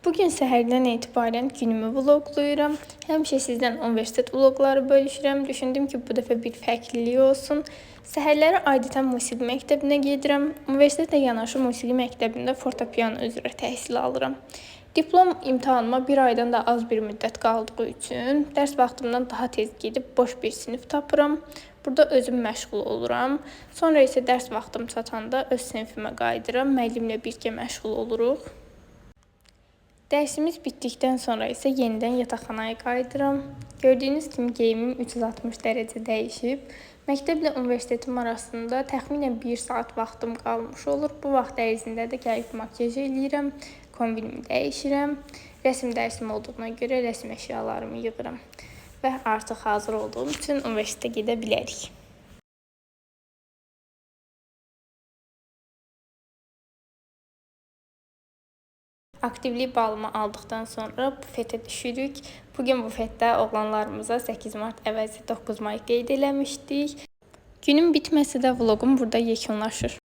Bugün səhərdən etibarən günümü vloqlayıram. Həmişə sizdən universitet vloqları bölüşürəm. Düşündüm ki, bu dəfə bir fərqlilik olsun. Səhərləri adətən musiqi məktəbinə gedirəm. Universitetlə yanaşı musiqi məktəbində fortepiano üzrə təhsil alıram. Diplom imtahanıma bir aydan da az bir müddət qaldığı üçün dərs vaxtımdan daha tez gedib boş bir sinif tapıram. Burada özüm məşğul oluram. Sonra isə dərs vaxtım çatanda öz sinifimə qayıdıram. Müəllimlə birgə məşğul oluruq. Dərsimiz bitdikdən sonra isə yenidən yataqxanaya qayıdıram. Gördüyünüz kimi geyimim 360 dərəcə dəyişib. Məktəblə universitetim arasında təxminən 1 saat vaxtım qalmış olur. Bu vaxt ərzində də gəlib makiyaj eləyirəm, kombinimi dəyişirəm. Rəsm dərsim olduğuna görə rəsm əşyalarımı yığıram və artıq hazır olduğum üçün universitetə gedə bilərik. Aktivlik balımı aldıqdan sonra bufetə düşürük. Bugün bufetdə oğlanlarımıza 8 mart əvəzi 9 may qeyd eləmişdik. Günüm bitməsə də vloqum burada yekunlaşır.